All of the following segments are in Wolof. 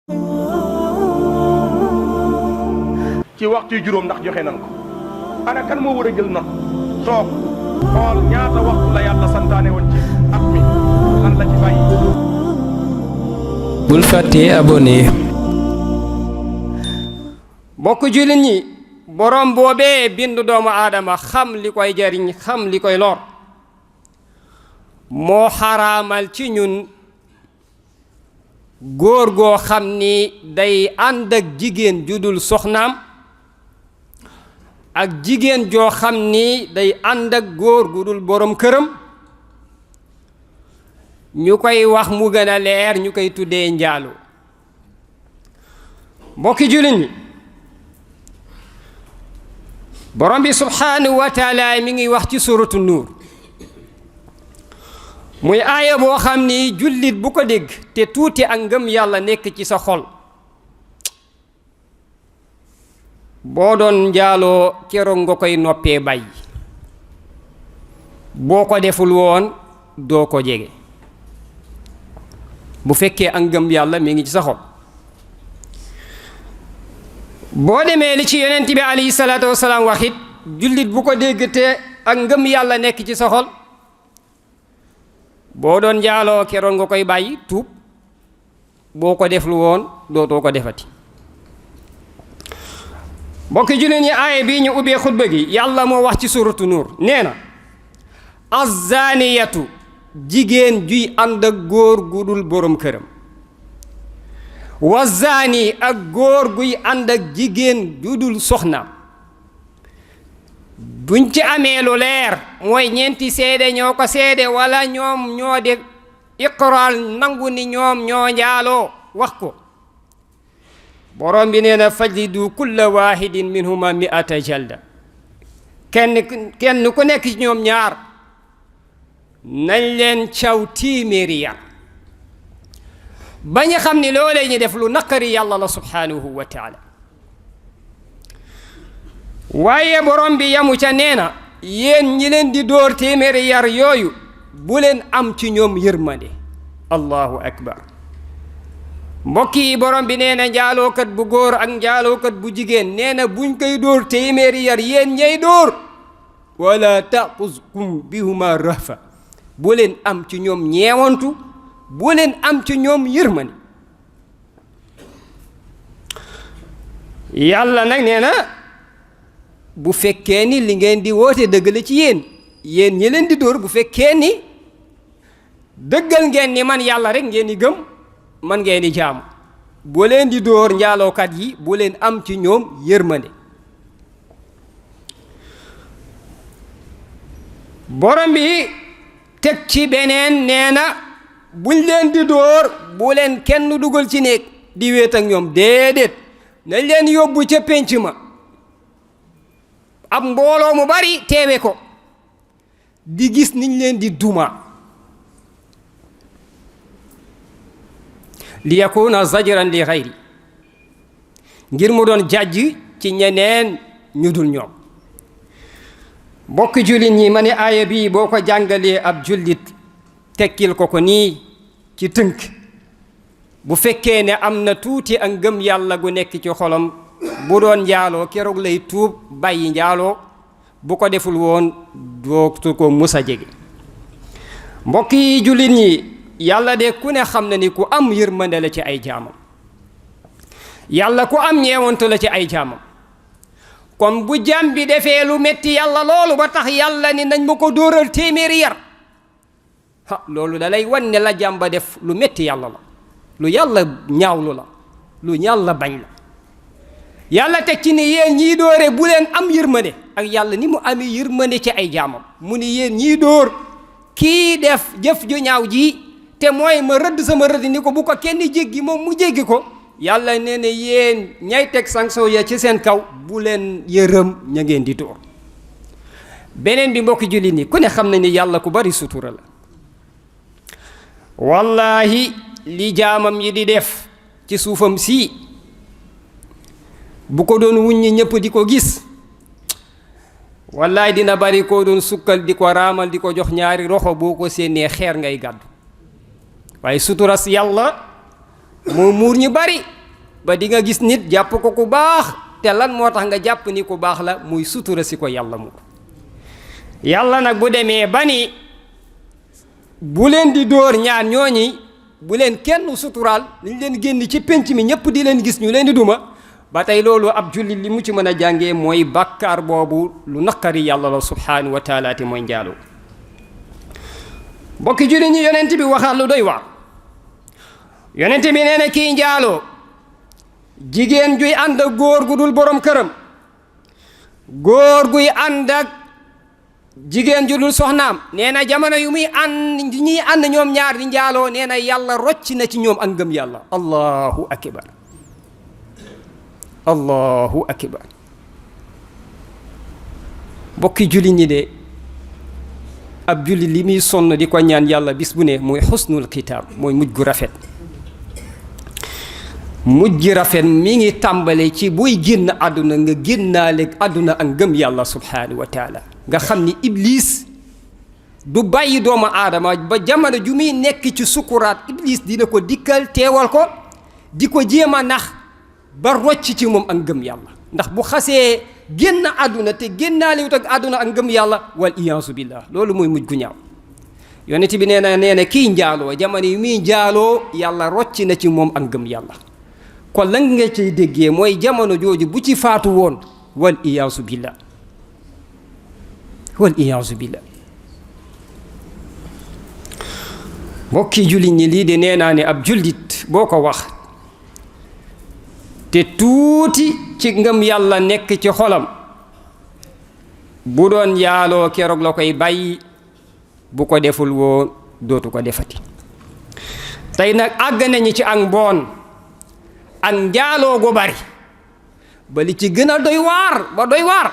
ci waxtu juróom ndax joxe nan ko ana kan moo war a jël note toog xool ñaata waxtu la yàlla santaane woon ci at mi lan la ci bàyyi. bul fàttee abonné. mbokk jullit ñi borom boobee bindu doomu aadama xam li koy jariñ xam li koy lor moo xaraamal ci ñun góor goo xam ni day ànd ak jigéen ju dul soxnaam ak jigéen joo xam ni day ànd ak góor gu dul borom këram ñu koy wax mu gën a leer ñu koy tuddee njaaloo. mbokki jullit ñi borom bi subhanahu wa taala mi ngi wax ci suratu nuur muy aaya boo xam ni jullit bu ko dégg te tuuti ak ngëm yàlla nekk ci sa xol boo doon njaaloo keroog nga koy noppee bàyyi boo ko deful woon doo ko jege bu fekkee ak ngëm yàlla mi ngi ci sa xol. boo demee li ci yonent bi alayhi salaatu wasalaam waxit jullit bu ko dégg te ak ngëm yàlla nekk ci sa xol boo doon njaaloo keroog nga koy bàyyi tuub boo ko deful woon dootoo ko defati. mbokki jullit ñi aaya bii ñu ubbee xutba gi yàlla moo wax ci suratu nuur nee na azzaaniyatu jigéen juy ànd ak góor gu dul borom këram wa zaani ak góor guy ànd ak jigéen ju dul soxnaam buñ ci amee lu leer mooy ñeenti seede ñoo ko seede wala ñoom ñoo def iqraar nangu ni ñoom ñoo njaaloo wax ko borom bi nee na fajlidu kulla wahidin minhuma mi'ata jalda kenn ku nekk ci ñoom ñaar nañ leen caw téeméeri yar ba ñu xam ni loolee ñu def lu naqari yàlla la subhanahu wa taala. waaye borom bi yamu ca nee na yéen ñi leen di dóor téeméeri yar yooyu bu leen am ci ñoom yërmande. allahu akbar. mbokk yi borom bi nee na njaalookat bu góor ak njaalookat bu jigéen nee na buñ koy dóor téeméeri yar yéen ñay dóor wala taquskum bihuma rahfa bu leen am ci ñoom ñeewantu bu leen am ci ñoom yërmande. yàlla nag nee na bu fekkee ni li ngeen di woote dëgg la ci yéen ñi leen di dóor bu fekkee ni dëggal ngeen ni man yàlla rek ngeen di gëm man ngeen di jaamu bu leen di dóor njaalookat yi bu leen am ci ñoom yërmande. borom bi teg ci beneen nee na buñ leen di dóor bu leen kenn dugal ci néeg di wéet ak ñoom déedéet nañ leen yóbbu ca pénc ma ab mbooloo mu bari teewe ko di gis niñ leen di duma li yakuna zajran li xayri ngir mu doon jàjj ci ñeneen ñu dul ñoom. mbokk jullit ñi ma ne aaya bii boo ko jàngalee ab jullit tekkil ko ko nii ci tënk bu fekkee ne am na tuuti ak ngëm yàlla gu nekk ci xolam bu doon njaaloo keroog lay tuub bàyyi njaaloo bu ko deful woon dootu ko musa jege. mbokk yi jullit ñi yàlla de ku ne xam na ni ku am yërmande la ci ay jaamam yàlla ku am ñeewantu la ci ay jaamam. kon bu jaam bi defee lu metti yàlla loolu ba tax yàlla ni nañ ma ko dóoral téeméeri yar loolu da lay wan ne la jaam ba def lu metti yàlla la lu yàlla ñaawlu la lu yàlla bañ la. yàlla teg ci ni yéen ñii dóore bu leen am yërmande ak yàlla ni mu amee yërmande ci ay jaamam mu ni yéen ñii dóor kii def jëf ju ñaaw ji te mooy ma rëdd sama rëdd ni ko bu ko kenn jéggi moom mu jéggi ko yàlla nee na yéen ñay teg sanction ya ci seen kaw bu leen yërëm ña ngeen di dóor. beneen bi mbokki jullit ni ku ne xam na ni yàlla ku bari sutura la wallahi li jaamam yi di def ci suufam si bu ko doon wuññi ñëpp di ko gis wallahi dina bari koo doon sukkal di ko raamal di ko jox ñaari roxo boo ko xeer ngay gàddu waaye suturas yàlla moo muur ñu bari ba di nga gis nit jàpp ko ku baax te lan moo tax nga jàpp ni ku baax la muy sutura si ko yàlla mu yàlla nag bu demee ba ni bu leen di dóor ñaar ñooñi bu leen kenn suturaal liñ leen génn ci penc mi ñëpp di leen gis ñu leen di duma ba tey loolu ab jullit li mu ci mën a jàngee mooy bàkkaar boobu lu naqari yàlla la subhaanahu wa taala te mooy njaaloo mbokki jullit ñi yonent bi waxaat lu doy waar yonent bi nee na kii njaaloo jigéen juy ànd ak góor gu dul borom këram góor guy ànd ak jigéen ju dul soxnaam nee na jamono yu muy ànd ñuy ànd ñoom ñaar di njaaloo nee na yàlla rocc na ci ñoom ak ngëm yàlla allahu akbar allahu akbar mbokki jullit ñi de ab jullit li muy sonn di ko ñaan yàlla bis bu ne mooy xusnul xitaam mooy mujj gu rafet mujj gi rafet mi ngi tàmbale ci buy génn àdduna nga génnaale àdduna ak ngëm yàlla subhaanahu wa taala nga xam ni iblis du bàyyi doomu aadama ba jamono ju muy nekk ci sukuraat iblis dina ko dikkal teewal ko di ko jéem a nax ba rocc ci moom ak ngëm yàlla ndax bu xasee génn àdduna te génnaaliwut ak àdduna ak ngëm yàlla wal iyaasu billah loolu mooy mujj gu ñaaw yonent bi nee na kii njaaloo jamono yi muy njaaloo yàlla rocc na ci moom ak ngëm yàlla kon lan nga ciy déggee mooy jamono jooju bu ci faatu woon wal iyaasu billah wal iyaasu billah mbokki jullit ñi lii de nee naa ne ab jullit boo ko wax te tuuti ci ngëm yàlla nekk ci xolam bu doon njaaloo keroog la koy bàyyi bu ko deful woon dootu ko defati tey nag àgg nañu ci ak mbon ak njaaloo gu bari ba li ci gën a doy waar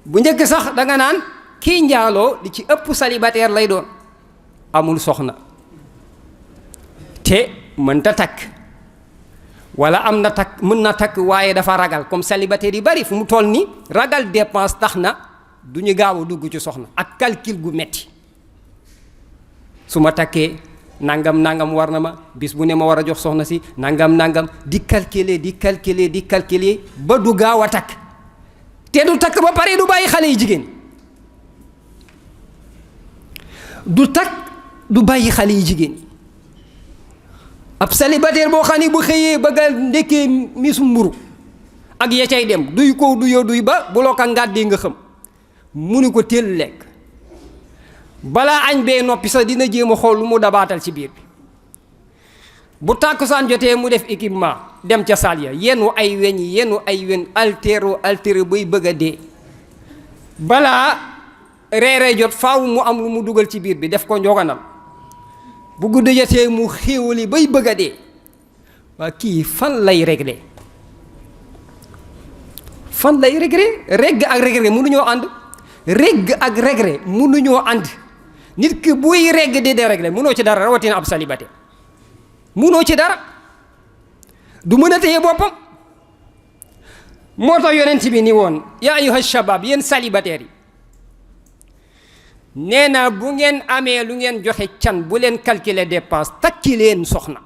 bu njëkk sax danga naan kii njaaloo li ci ëpp célibataire lay doon amul soxna te mënta takk wala am na takk mën na takk waaye dafa ragal comme célibataire yi bari fu mu toll ni ragal dépense tax na du ñu gaaw a dugg ci soxna ak calcul gu metti su ma takkee nangam war na ma bis bu ne ma war a jox soxna si nangam di calculer ba du gaaw a takk te du takk ba pare du bàyyi xale yi jigéen du takk du bàyyi xale yi jigéen ab célibataire boo xam ne bu xëyee bëgg a ndekkee misu mburu ak ya cay dem duy ko duy ba bu loo ko ngàddee nga xam mu ni ko teel lekk balaa añ bee noppi sax dina jéem a xool lu mu dabaatal ci biir bi bu tàkkusaan jotee mu def équipement dem ca saal ya yenu ay weñ altéro bay bëgg a dee balaa reeree jot faaw mu am lu mu dugal ci biir bi def ko njoganal bu guddi jotee mu xéewali bay bëgg a dee waa kii fan lay régler regg ak regret mënuñoo ànd regg ak regret mënuñoo ànd nit ki buy regg di dérégler mënoo ci dara rawatina ab célibataire mënoo ci dara du mën a téye boppam moo tax yonent bi ni woon yaa ayyuha shabab yéen célibataires yi nee na bu ngeen amee lu ngeen joxe can bu leen calculer dépense takki leen soxna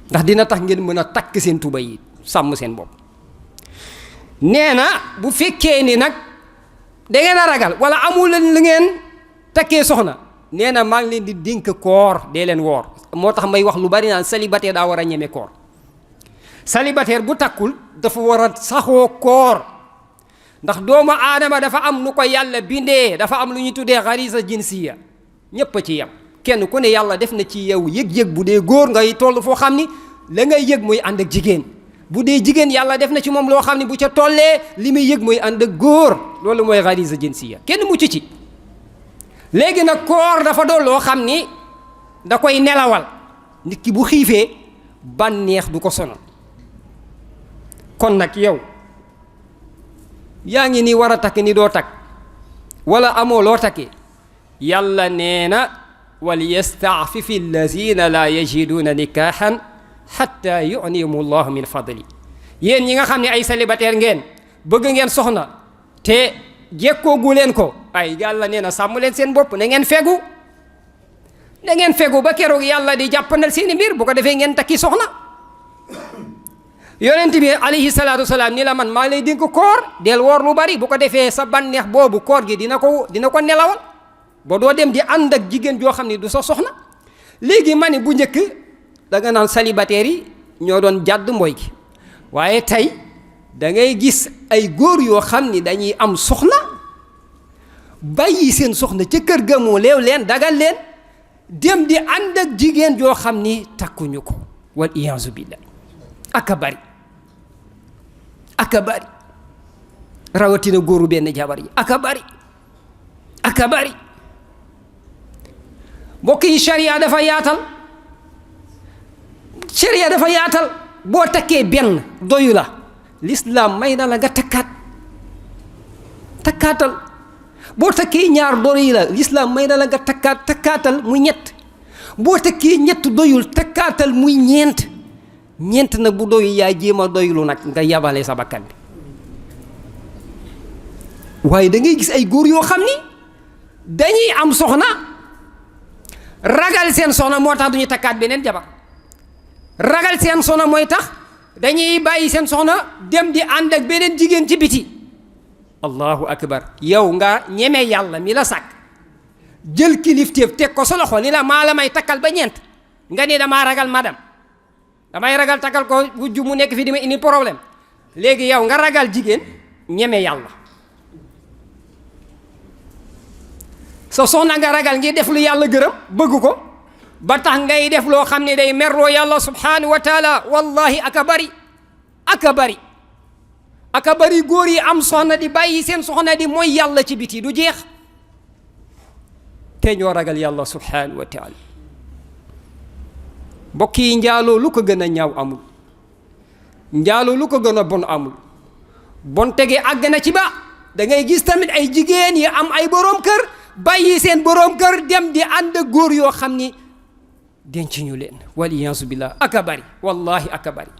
ndax dina tax ngeen mën a takk seen tuba yi sàmm seen bopp nee na bu fekkee ni nag da ngeen a ragal wala amul leen lu ngeen takkee soxna nee na maa ngi leen di dénk koor dee leen woor moo tax may wax lu bari naan célibataire daa war a ñeme koor célibataire bu takkul dafa war a saxoo koor ndax doomu aadama dafa am nu ko yàlla bindee dafa am lu ñuy tuddee xarisa jinsiya ñépp a ci yem kenn ku ne yàlla def na ci yow yëg-yëg bu dee góor ngay toll foo xam ni la ngay yëg mooy ànd ak jigéen bu dee jigéen yàlla def na ci moom loo xam ne bu ca tollee li muy yëg mooy ànd ak góor loolu mooy xarisa jinsiya kenn mucc ci léegi nag koor dafa doon loo xam ni da koy nelawal nit ki bu xiifee bànneex du ko sonal kon nag yow yaa ngi ni war a takk ni doo takk wala amoo loo takkee yàlla nee na wal yastaafifi allazina la yajiduuna nikaahan xatta yunimu llahu min fadli yéen ñi nga xam ne ay célibataire ngeen bëgg ngeen soxna te jekkoogu leen ko ay yàlla nee na sàmm leen seen bopp na ngeen fegu da ngeen fegu ba keroog yàlla di jàppandal seeni mbir bu ko defee ngeen takki soxna. yonent bi alayhi salaatu wasalaam ni la man maa lay dénk koor del woor lu bari bu ko defee sa bànneex boobu koor gi dina ko nelawal ba doo dem di ànd ak jigéen joo xam ne du sa soxna. léegi ma ne bu njëkk da nga naan célibataire yi ñoo doon jàdd mboy gi waaye tey da ngay gis ay góor yoo xam ni dañuy am soxna bàyyi seen soxna ca kër ga moo leew leen dagal leen dem di ànd ak jigéen joo xam ni takkuñu ko wal iyaazu billah aka bari rawatina góoru benn jabar yi aka bari mbokk yi sharia dafa yaatal boo takkee benn doyu la l'islam may na la nga takkaatal boo takkee ñaar doyu la l'islam may na la nga takkaatal muy ñett boo takkee ñett doyul takkaatal muy ñeent nag bu doyu yaa jéem a doylu nag nga yabale sa bakkan bi waaye da ngay gis ay góor yoo xam ni dañuy am soxna ragal seen soxna moo tax duñu takkaat beneen jabar ragal seen soxna mooy tax dañuy bàyyi seen soxna dem di ànd ak beneen jigéen ci biti. allahu akbar yow nga ñeme yàlla mi la sàkk jël kilifteef teg ko sa loxo ni la maa la may takkal ba ñeent nga ni damaa ragal madame damay ragal takkal ko wujju mu nekk fi di ma indi problème léegi yow nga ragal jigéen ñeme yàlla sa soxna nga ragal ngi def lu yàlla gërëm bëgg ko ba tax ngay def loo xam ne day merloo yàlla subhanahu wa taala wallahi aka bari góor yi am soxna di bàyyi seen soxna di mooy yàlla ci biti du jeex te ñoo ragal yàlla subhanahu wa taala mbokk yi njaaloo lu ko gën a ñaaw amul njaaloo lu ko gën a bon amul bon tege àgg na ci ba da ngay gis tamit ay jigéen yi am ay boroom kër bàyyi seen boroom kër dem di ànd ak góor yoo xam ni denc ñu leen waliyaasu billah aka bari wallahi aka bari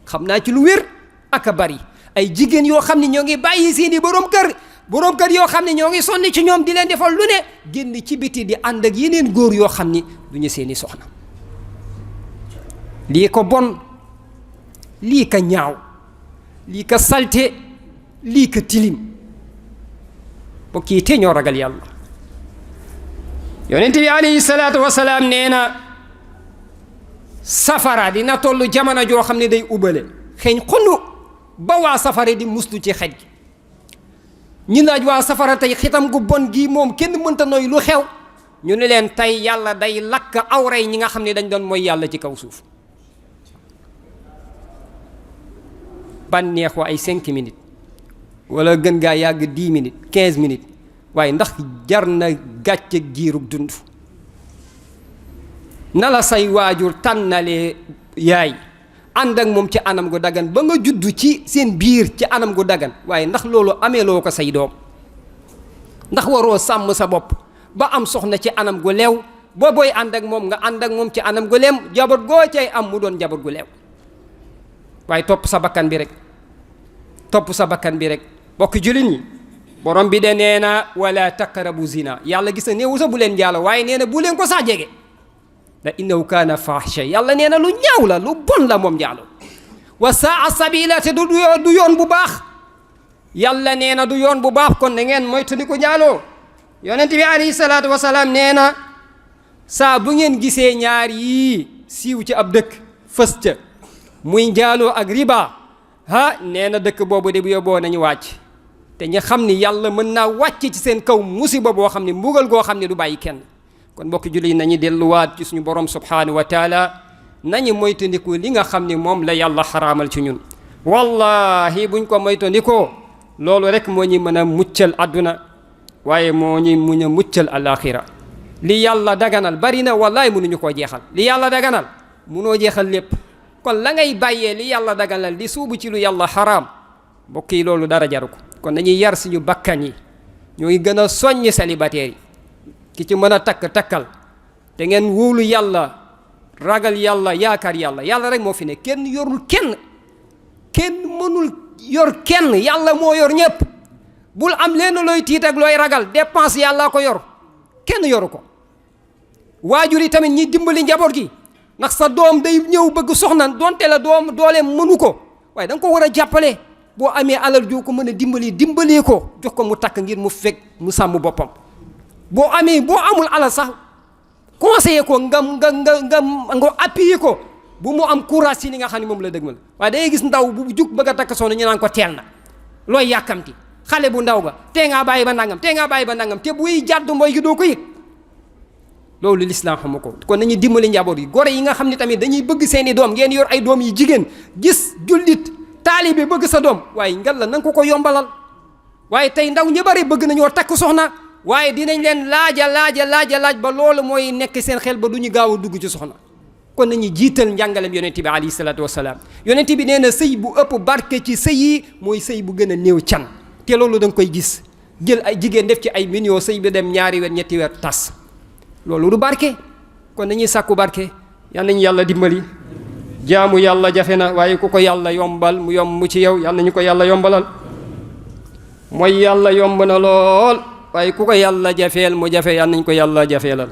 xam naa ci lu wér aka bari ay jigéen yoo xam ne ñoo ngi bàyyi seeni boroom kër yoo xam ne ñoo ngi sonni ci ñoom di leen defal lu ne génn ci biti di ànd ak yeneen góor yoo xam ni du ñu seeni soxna lii ko bon lii ka ñaaw lii ka salte lii ka tilim bokk yi te ñoo ragal yàlla yonent bi alayhi salaatu wasalaam nee na safara dina toll jamono joo xam ne day ubbale xeeñ xunnu ba waa safara di muslu ci xej gi ñu laaj waa safara tey xitam gu bon gii moom kenn mënta nooy lu xew ñu ne leen tey yàlla day lakk awray ñi nga xam ne dañ doon mooy yàlla ci kaw suuf bànneexu ay 5 minutes wala gën gaa yàgg 10 minutes 15 minutes waaye ndax jar na gàcce giirug dund na la say waajur tànnalee yaay ànd ak moom ci anam gu dagan ba nga juddu ci seen biir ci anam gu dagan waaye ndax loolu ameeloo ko say doom ndax waroo sàmm sa bopp ba am soxna ci anam gu leew boo booy ànd ak moom nga ànd ak moom ci anam gu leem jaboot goo cay am mu doon jaboot gu leew waaye topp sa bakkan bi rek bokk jullit ñi borom bi de nee na wala taqrabu zina yàlla gis na néewu sa bu leen njaalo waaye nee na bu leen ko sax jege da innahu kaana fahsha yàlla nee na lu ñaaw la lu bon la moom njaalo wa saa sabila te du yoon bu baax yàlla nee na du yoon bu baax kon da ngeen moytandiku njaaloo yonent bi alayhi salaatu wasalaam nee na saa bu ngeen gisee ñaar yii siiw ci ab dëkk fës ca muy njaaloo ak riba nee na dëkk boobu de bu yóbboo nañu wàcc te ñu xam ni yàlla mën naa wàcc ci seen kaw musiba boo xam ne mbugal goo xam ne du bàyyi kenn kon mbokki julli nañu delluwaat ci suñu borom subhanahu wa taala nañu moytandiku li nga xam ne moom la yàlla xaraamal ci ñun wallahi buñ ko moytandikoo loolu rek moo ñu mën a muccal àdduna waaye moo ñu mën a muccal alaxira li yàlla daganal bari na wallahi mënuñu koo jeexal li yàlla daganal mënoo jeexal lépp kon la ngay bàyyee li yàlla daganal di suubu ci lu yàlla xaraam mbokk yi loolu dara jaru ko kon dañuy yar suñu bakkan yi ñoo ngi gën a soññ célibataire yi ki ci mën a takkal te ngeen wóolu yàlla ragal yàlla yaakaar yàlla rek moo fi ne kenn yorul kenn mënul yor kenn yàlla moo yor ñépp bul am leen looy tiit ak looy ragal dépense yàlla ko yor kenn yoru ko waajur yi tamit ñi dimbali njaboot gi ndax sa doom day ñëw bëgg soxna donte la doom dooleem mënu ko waaye da nga ko war a jàppale boo amee alal joo ko mën a dimbali ko jox ko mu takk ngir mu fekk mu sàmm boppam boo amul alal sax conseiller ko nga appuyer ko bu mu am courage ci li nga xam ne moom la dëgmal waaye day gis ndaw bu jug bëgg a takk soxna ñu naan ko teel na looy yàkkamti xale bu ndaw ga tee ngaa bàyyi ba nangam te buy jàdd mbooy gi doo ko yëg loolu lislaam xamu ko kon nañu dimbali njaboot yi gore yi nga xam ne tamit dañuy bëgg seeni doom ngeen yor ay doom yi jigéen gis jullit taalibe bëgg sa doom waaye ngal la nanga ko yombalal waaye tey ndaw ñi bari bëgg nañoo takk soxna waaye dinañ leen laaj ba loolu mooy nekk seen xel ba du ñu gaaw a dugg ci soxna kon nañu jiital njàngalem yonent bi alayhi salaatu wasalaam yonent bi nee na sëy bu ëpp barke ci sëy yi mooy sëy bu gën a néew can te loolu da nga koy gis jël ay jigéen def ci ay millions sëy bi dem 2 weer 3 weer tas loolu du barke kon nañuy sàkku barke yal nañu yàlla dimbali jaamu yàlla jafe na waaye ku ko yàlla yombal mu yomb ci yow yal nañu ko yàlla yombalal mooy yàlla yomb na lool waaye ku ko yàlla jafeel mu jafe yal nañu ko yàlla jafeelal